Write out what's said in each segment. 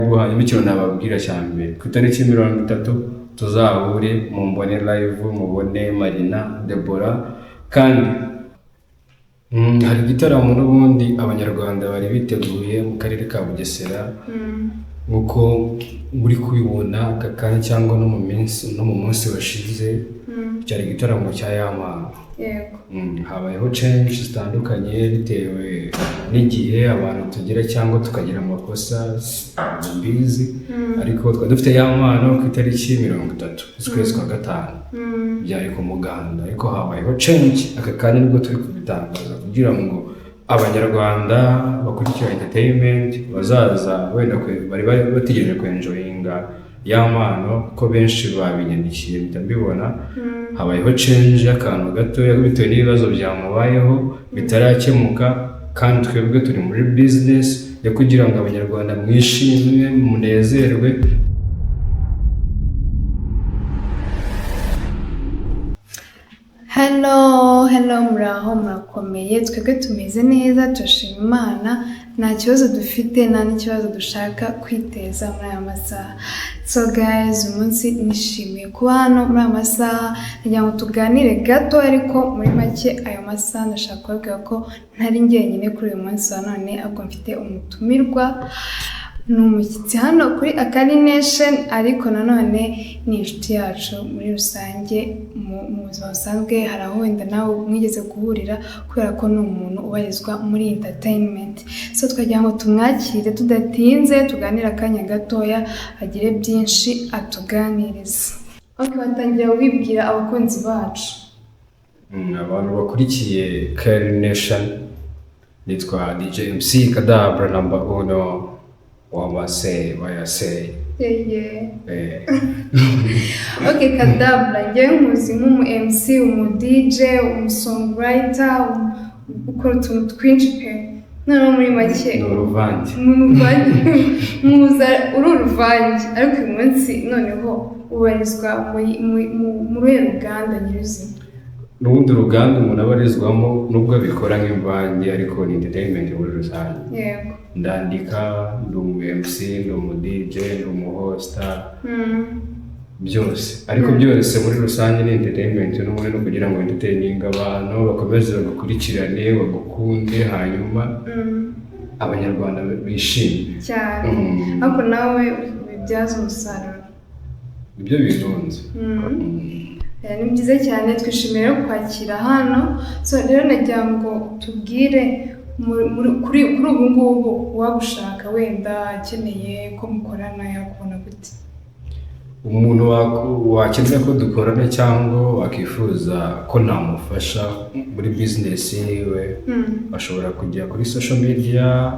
Hanyuma ikintu nababwira cya mbere, ku itariki 30 tuzahure mumbone live, mubone Marina, Debora. Kandi hari igitaramo n'ubundi abanyarwanda bari biteguye mu karere ka Bugesera, nk'uko muri kubibona aka kanya cyangwa no mu minsi no mu munsi washize, cyari igitaramo cya Yampano. Yego. Habayeho change zitandukanye bitewe n'igihe abantu tugira cyangwa tukagira amakosa, ntabwo mbizi, ariko twari dufite Yampano ku itariki 30 z'ukwezi kwa gatanu, byari ku muganda, ariko habayeho change. Aka kanya nibwo turi kubitangaza kugira ngo abanyarwanda bakurikira entertainment bazaza wenda bari bategereje kwenjoyinga Yampano, ko benshi babinyandikiye mpita mbibona. Habayeho change y'akantu gatoya bitewe n'ibibazo byamubayeho bitarakemuka, kandi twebwe turi muri business yo kugira ngo abanyarwanda mwishime, munezerwe. Hello, hello, muraho, murakomeye? Twebwe tumeze neza, turashima Imana, nta kibazo dufite, nta n'ikibazo dushaka kwiteza muri aya masaha. So guys, uyu munsi nishimiye kuba hano muri aya masaha, nagira ngo tuganire gato, ariko muri make ayo masaha ndashaka kubabwira ko ntari njyenyine kuri uyu munsi wa none, ahubwo mfite umutumirwa. Ni umushyitsi hano kuri Akari Nation, ariko nanone ni inshuti yacu muri rusange mu buzima busanzwe. Hari aho wenda nawe mwigeze guhurira, kubera ko ni umuntu ubarizwa muri entertainment. So twagira ngo tumwakire tudatinze, tuganire akanya gatoya, agire byinshi atuganiriza. Ok, watangira wibwira abakunzi bacu. Abantu bakurikiye Kari Nation, nitwa DJ MC Kadabra, number uno wamase wayase. Yeye. Eh. Ok, Kadabra, njyewe nkuzi nk'umu MC, umu DJ, umu songwriter, ukora utuntu twinshi pe. Noneho muri make Ni uruvange. Mu ruvange, muza uri uruvange, ariko uyu munsi noneho ubarizwa muri uruhe ruganda nyirizina? N'ubundi ruganda umuntu abarizwamo, nubwo abikora nk'imvange, ariko ni entertainment muri rusange. Ndandika, ndi umu MC, ndi umu DJ, ndi umu hosta, byose, ariko byose muri rusange ni entertainment n'ubundi, no kugira ngo entertaining abantu bakomeze bagukurikirane, bagukunde, hanyuma abanyarwanda bishime. Cyane. Ariko nawe ubibyaza umusaruro. Nibyo bitunze. Ni byiza cyane, twishimiye rero kwakira hano. So rero nagira ngo tubwire kuri ubu ngubu, uwagushaka wenda akeneye ko mukorana yakubona gute? Umuntu wakenera ko dukorana cyangwa wakifuza ko namufasha muri business yiwe, ashobora kujya kuri social media,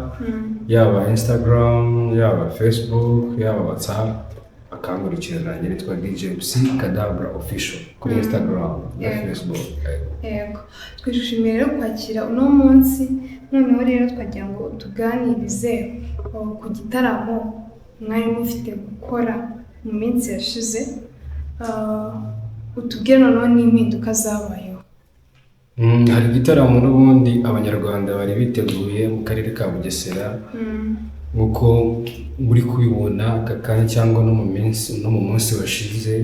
yaba Instagram, yaba Facebook, yaba WhatsApp, akankurikirana. Njye nitwa DJ MC Kadabra Official kuri Instagram na Facebook. Yego, twishimiye rero kwakira uno munsi. Noneho rero twagira ngo tuganirize, oh, ku gitaramo mwari mufite gukora mu minsi yashize. Utubwire noneho n'impinduka zabayeho. Hari igitaramo n'ubundi abanyarwanda bari biteguye mu karere ka Bugesera, nk'uko muri kubibona aka kanya cyangwa no mu minsi no mu munsi washize,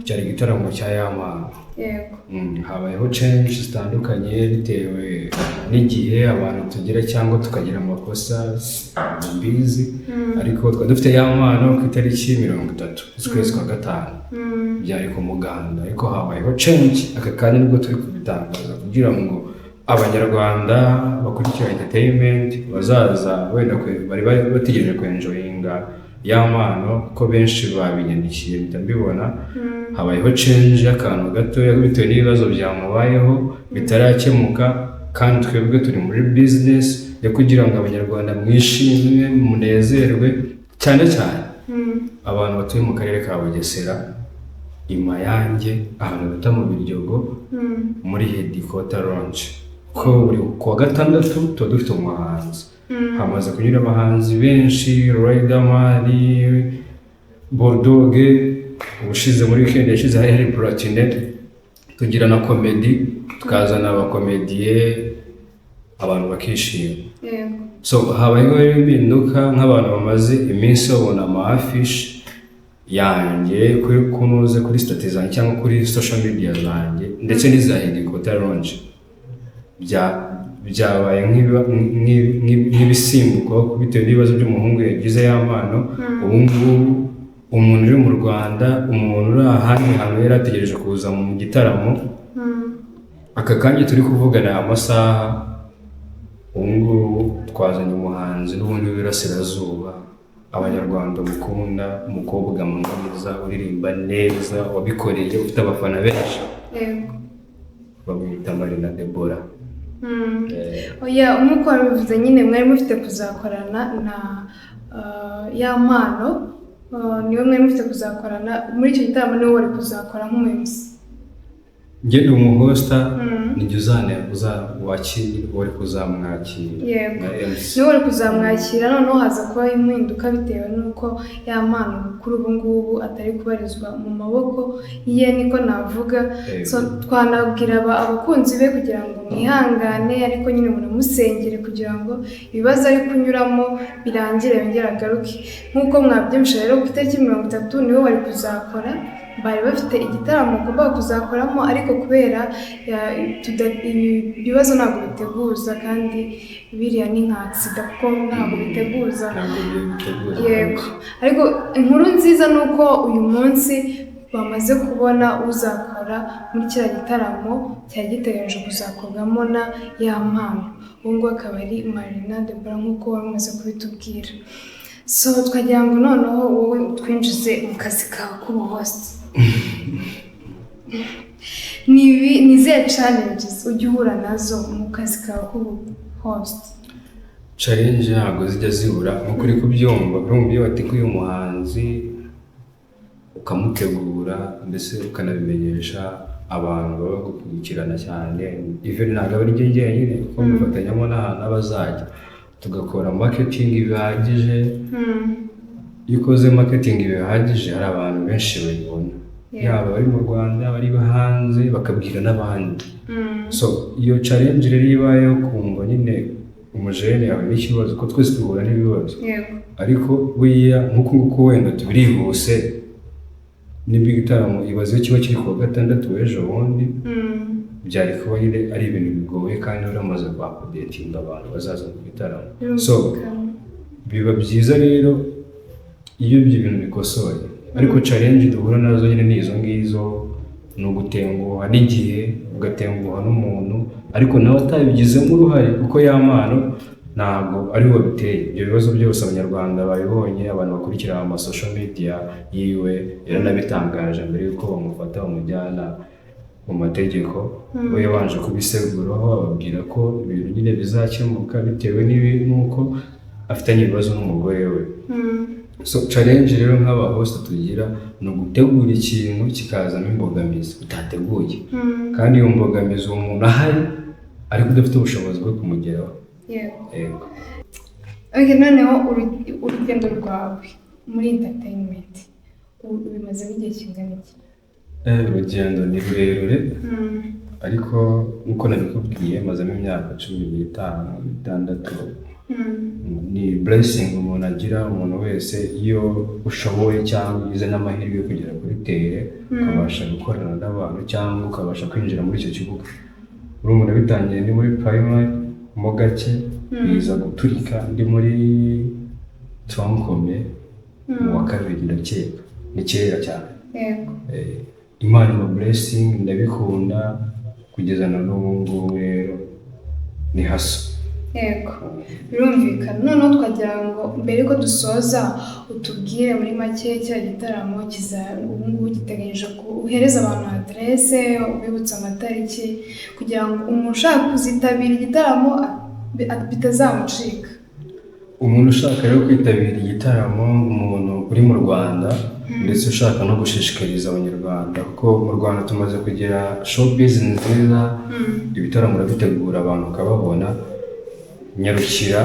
cyari igitaramo cya Yampano. Habayeho change zitandukanye bitewe n'igihe abantu tugira cyangwa tukagira amakosa, ntabwo mbizi, ariko twari dufite Yampano ku itariki 30 z'ukwezi kwa gatanu, byari ku muganda, ariko habayeho change. Aka kanya nibwo turi kubitangaza kugira ngo abanyarwanda bakurikira entertainment bazaza wenda bari bategereje kwenjoyinga Yampano, ko benshi babinyandikiye mpita mbibona. Habayeho change y'akantu gatoya bitewe n'ibibazo byamubayeho bitarakemuka, kandi twebwe turi muri business yo kugira ngo abanyarwanda mwishime, munezerwe, cyane cyane abantu batuye mu karere ka Bugesera, i Mayange, ahantu bita mu Biryogo, muri Headquarter Lounge, ko buri kuwa gatandatu tuba dufite umuhanzi. Hamaze kunyura abahanzi benshi: Riderman, Bulldog, ubushize muri weekend yashize hari Platini, tugira na comedy, tukazana abakomediye, abantu bakishima. So habayeho rero impinduka, nk'abantu bamaze iminsi babona ama affiche yanjye kuri kunoze, kuri status zanjye cyangwa kuri social media zanjye, ndetse n'iza Headquarter Lounge, byabaye nk'ibisimbuka bitewe n'ibibazo by'umuhungu yagize Yampano. Ubu ngubu umuntu uri mu Rwanda, umuntu uri ahandi hantu yari ategereje kuza mu gitaramo, aka kanya turi kuvugana aya masaha, ubu ngubu twazanye umuhanzi n'ubundi w'Iburasirazuba Abanyarwanda mukunda, umukobwa mwiza uririmba neza, wabikoreye, ufite abafana benshi, bamwita Marina Debora. Oya, nk'uko wabivuze nyine, mwari mufite kuzakorana na Yampano, niwe mwari mufite kuzakorana muri icyo gitaramo, niwe wari kuzakora nk'umu MC? Njye ndi umuhosta, nijye uzane uza wakira, wari kuzamwakira nka MC. Niwe wari kuzamwakira, noneho haza kubaho impinduka bitewe n'uko Yampano kuri ubu ngubu atari kubarizwa mu maboko ye, niko navuga. So twanabwira abakunzi be kugira ngo mwihangane, ariko nyine munamusengere kugira ngo ibibazo ari kunyuramo birangire, yongere agaruke. Nk'uko mwabyumvishe rero, ku itariki 30 niwe wari kuzakora, bari bafite igitaramo bagomba kuzakoramo, ariko kubera ibi bibazo ntabwo biteguza, kandi biriya ni nka accident kuko ntabwo biteguza. Ntabwo biteguza. Yego, ariko inkuru nziza ni uko uyu munsi bamaze kubona uzakora muri kiriya gitaramo cyari giteganyijwe kuzakorwamo na Yampano. Ubu ngubu akaba ari Marina Debora, nk'uko wari umaze kubitubwira. So twagira ngo noneho wowe utwinjize mu kazi kawe k'ubuhost. Ni izihe challenges ujya uhura nazo mu kazi kawe k'ubuhost? Challenge ntabwo zijya zibura, nk'uko uri kubyumva. Urumva, iyo wateguye umuhanzi, ukamutegura, ndetse ukanabimenyesha abantu baba bagukurikirana cyane, even ntabwo aba ari njye njyenyine, kuko mbifatanyamo n'ahantu aba azajya, tugakora marketing bihagije. Iyo ukoze marketing bihagije, hari abantu benshi babibona, yaba abari mu Rwanda, abari hanze, bakabwira n'abandi. So iyo challenge rero iyo ibayeho, kumva nyine umujene yawe n'ikibazo, ko twese duhura n'ibibazo, ariko buriya nk'uku nguku wenda tubirihuse, nimba igitaramo, ibaze iyo kiba kiri ku wa gatandatu w'ejo bundi, byari kuba nyine ari ibintu bigoye, kandi uramaze kwa updatinga abantu bazaza mu gitaramo. So biba byiza rero iyo ibyo bintu bikosoye. Ariko challenge duhura nazo nyine ni izo ngizo, ni ugutenguha n'igihe ugatenguha n'umuntu, ariko nawe atabigizemo uruhare, kuko Yampano ntabwo ari we wabiteye ibyo bibazo byose. Abanyarwanda babibonye, abantu bakurikira ama social media yiwe, yaranabitangaje mbere y'uko bamufata bamujyana mu mategeko. We yabanje kubiseguraho, ababwira ko ibintu nyine bizakemuka bitewe n'uko afitanye ibibazo n'umugore we. So challenge rero nk'aba host tugira ni ugutegura ikintu kikazamo imbogamizi utateguye, kandi iyo mbogamizi uwo muntu ahari ariko udafite ubushobozi bwo kumugeraho. Yego. Okay, noneho urugendo rwawe muri entertainment ubimazemo igihe kingana iki? Urugendo ni rurerure, ariko nk'uko nabikubwiye, mazemo imyaka 15, 6. Ni blessing umuntu agira, umuntu wese, iyo ushoboye cyangwa ugize n'amahirwe yo kugera kuri terrain, ukabasha gukorana n'abantu cyangwa ukabasha kwinjira muri icyo kibuga. Urumva, nabitangiye ndi muri primary mo gake, biza guturika ndi muri tronc commun mu wa kabiri, ndakeka ni kera cyane. Imana iba blessing, ndabikunda kugeza na n'ubu ngubu. Rero ni hustle. Yego, birumvikana. Noneho twagira ngo mbere ko dusoza utubwire muri make kiriya gitaramo kiza ubu ngubu giteganyije, ko uhereza abantu aderese, ubibutsa amatariki, kugira ngo umuntu ushaka kuzitabira igitaramo bitazamucika. Umuntu ushaka rero kwitabira igitaramo, umuntu uri mu Rwanda, ndetse ushaka no gushishikariza Abanyarwanda, kuko mu Rwanda tumaze kugira showbiz nziza, ibitaramo urabitegura abantu ukababona. Nyarukira,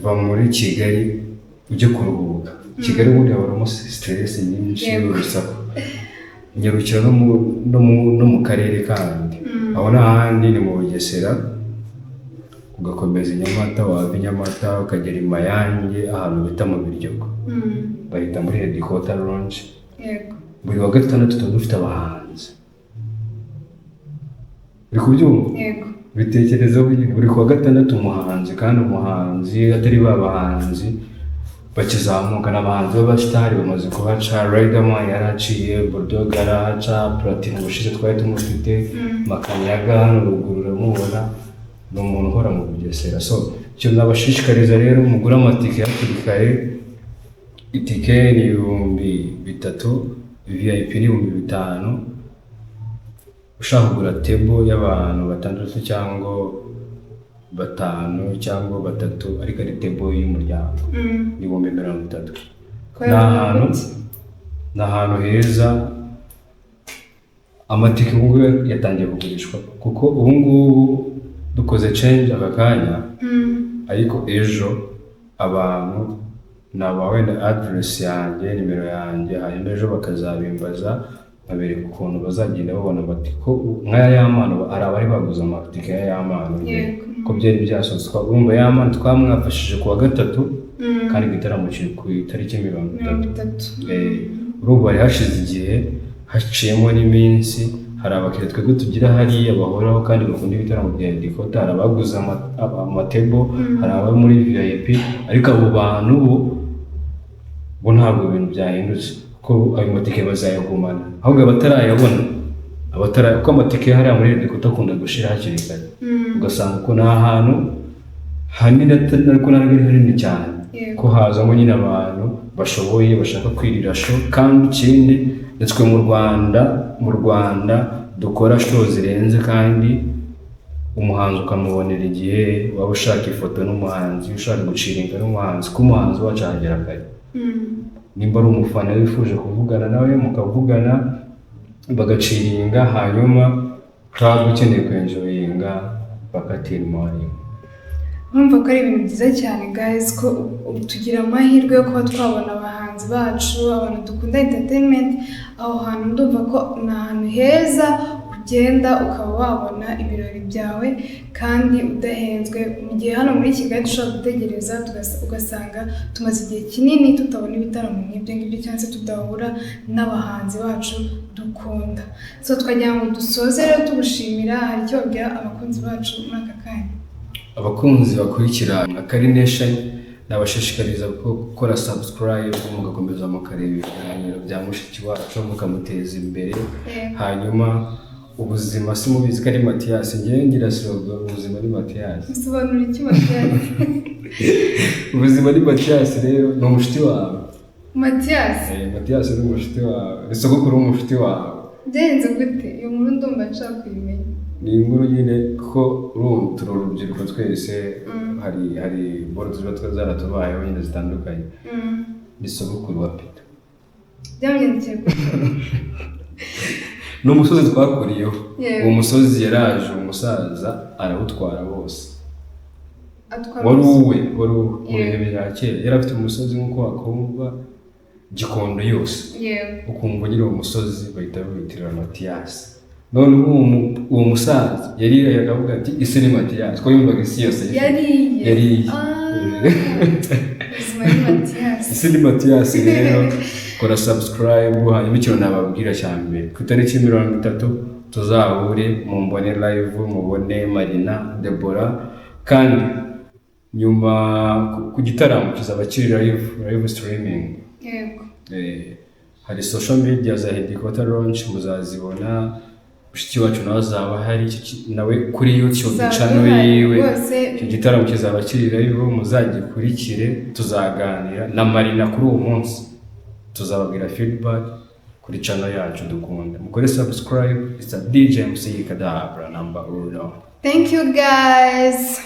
va muri Kigali ujye kuruhuka. Kigali ubundi habamo stress nyinshi, urusaku. Nyarukira no mu karere kandi, aho n'ahandi ni mu Bugesera. Ugakomeza i Nyamata, wava i Nyamata ukagera i Mayange, ahantu bita mu Biryogo, bahita muri Headquarter Lounge. Buri wa gatandatu tuba dufite abahanzi, uri kubyumva? Yego. Bitekerezeho nyine, buri kuwa gatandatu umuhanzi, kandi umuhanzi atari ba bahanzi bakizamuka, ni abahanzi b'abasitari bamaze kuhaca. Riderman yaraciye, Bulldog arahaca, Platini ubushize twari tumufite, Makanyaga hano ruguru uramubona, ni umuntu uhora mu Bugesera. So icyo nabashishikariza rero, mugure amatike hakiri kare. Itike ni 3000, VIP ni 5000. Ushaka kugura table y'abantu batandatu cyangwa batanu cyangwa batatu, ariko ari table y'umuryango, ni 30,000. Kubera gute? Ni ahantu heza. Amatike ubu ngubu yatangiye kugurishwa, kuko ubu ngubu dukoze change aka kanya, ariko ejo abantu naba wenda address yanjye, nimero yanjye, hanyuma ejo bakazabimbaza, nkabereka ukuntu bazagenda babona amatike, ko nk'aya Yampano hari abari baguze amatike ya Yampano ko byari byasohotse. Urumva Yampano twamwafashije ku wa gatatu, kandi igitaramo kiri ku itariki 30. 30. Urumva hari hashize igihe, haciyemo n'iminsi. Hari abakiriya twebwe tugira hariya bahoraho kandi bakunda ibitaramo bya Headquarter. Hari abaguze amatable, hari abari muri VIP, ariko abo bantu bo ntabwo ibintu byahindutse, ko ayo matike bazayagumana. Ahubwo abatarayabona, kuko amatike hariya muri Headquarter akunda gushira hakiri kare, ugasanga uko ni ahantu hanini, ariko ntabwo ari hanini cyane, ko hazamo nyine abantu bashoboye, bashaka kwirira show. Kandi ikindi, natwe mu Rwanda dukora show zirenze, kandi umuhanzi ukamubonera igihe. Waba ushaka ifoto n'umuhanzi, ushaka guchillinga n'umuhanzi, ko umuhanzi wacu ahagera kare. Nimba ari umufana wifuje kuvugana nawe, mukavugana, bagachillinga, hanyuma club ukeneye kwenjoyinga bakatira morning. Urumva ko ari ibintu byiza cyane guys, ko ubu tugira amahirwe yo kuba twabona abahanzi bacu, abantu dukunda entertainment. Aho hantu ndumva ko ni ahantu heza ugenda ukaba wabona ibirori byawe kandi udahenzwe, mu gihe hano muri Kigali dushobora gutegereza ugasanga tumaze igihe kinini tutabona ibitaramo nk'ibyo ngibyo, cyangwa se tudahura n'abahanzi bacu dukunda. So twagira ngo dusoze rero tugushimira. Hari icyo babwira abakunzi bacu muri aka kanya? Abakunzi bakurikira Akari Nation, nabashishikariza gukora subscribe, mugakomeza mukareba ibiganiro bya mushiki wacu, mukamuteza imbere. Hanyuma ubuzima si mubizi ko ari Matiyasi, ngewe ngira slogan: "Ubuzima ni Matiyasi." Bisobanura iki, Matiyasi? Ubuzima ni Matiyasi rero, ni umushuti wawe. Matiyasi? Matiyasi ni umushuti wawe, ni sogokuru w'umushuti wawe. Byagenze gute? Iyo nkuru ndumva nshaka kuyimenya. Ni inkuru nyine ko urumva turi urubyiruko twese, hari boro ziba zaratubayeho nyine zitandukanye. Ni sogokuru wa Peter. Byamugendekeye gute? Ni umusozi twakuriyeho. Uwo musozi yaraje, umusaza arawutwara wose. Atwara Wari umusozi. uwe, wari uwe mu bihe bya kera. Yari afite umusozi nk'uko wakumva Gikondo yose, ukumva nyine uwo musozi bahita bawitirira Matiyasi. Noneho uwo musaza yariraye akavuga ati: "Isi ni Matiyasi," ko yumvaga isi yose ayifite. Yariye? Yariye. Ah, ubuzima ni Matiyasi. Isi ni Matiyasi rero, kora subscribe. Hanyuma ikintu nababwira cya mbere, ku itariki 30 tuzahure, mumbone live, mubone Marina, Debora, kandi nyuma ku gitaramo kizaba kiri live streaming. Hari social media za Headquarter Launch muzazibona. Mushiki wacu nawe azaba ahari, nawe kuri YouTube Tuzaba channel duhari yiwe. rwose. Icyo gitaramo kizaba kiri live, muzagikurikire. Tuzaganira na Marina kuri uwo munsi, tuzababwira feedback kuri channel yacu dukunda. Mukore subscribe. It's a DJ MC Kadabra number uno. Thank you guys.